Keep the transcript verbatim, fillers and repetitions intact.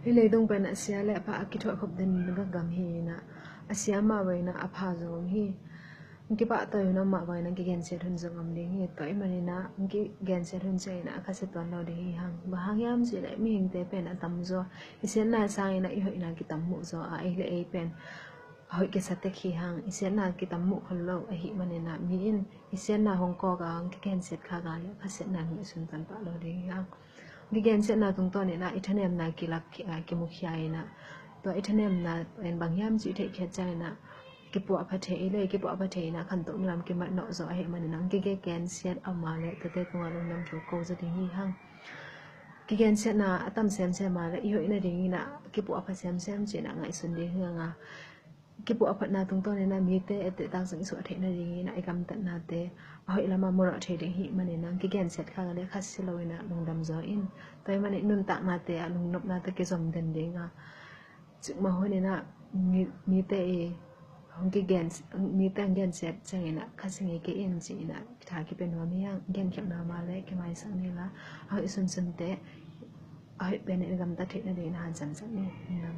Hih leitung pen a sia le a pha a kithuah khop den gam hi inah, a sia mah bangin ah a pha zong om hi. Hong kipahtawi hun a om mah bangin ah hong kigensiat hun zong om ding hi. Tua ahih manin ah hong kigensiat hun ciangin ah a khasia tuan lo ding hi hang. Bang hang hiam cih leh mihingte pen a tamzaw i siatna sangin ah i hoihna kitam muh zaw a, ei le ei pen a hoih kisa tek hi hang. I siatna kitam muh khol lo ahih manin ah mi in i siatna hong kawk a, hong kigensiat khak a leh khasiatna in ngaihsun tuan pah lo ding hi hang. Hong kigensiatna tungtawnin ah i thanemna kilak, ah, kimukhia inah, tua i thanemna pen bang hiam cih i theihkhiat ciangin ah kipuahpha thei, ei le ei kipuahpha thei inah khantohna lam kimat nawh zaw ahih manin ah hong kigensiat a om a leh tuate tungah lungdam thu ko zaw ding hi hang. Kigensiatna a tam semsem a leh i hoih nadingin ah kipuahpha semsem ci-in ah ngaihsun ding hi hang a, kipuahphatna tungtawnin ah mite ettehtak zong i suah theih nadingin ah i gamtatnate a hoih lamah murah thei ding ahih manin ah hong kigensiat khak a leh khasia lo inah lungdam zaw in. Tua ahih manin nuntaknate ah lungnopnate kizom den ding a, cikmah hun inah mi, mite i hong kigen, mite hong gensiat ciangin ah khasia ngei kei in ci-in ah tha kipia nuam hi hang. Genkhialhna om a leh kimaisak ni la, a hoih sunsunte a hoih pen in i gamtat theih nadingin ah hansansak ni. Lungdam.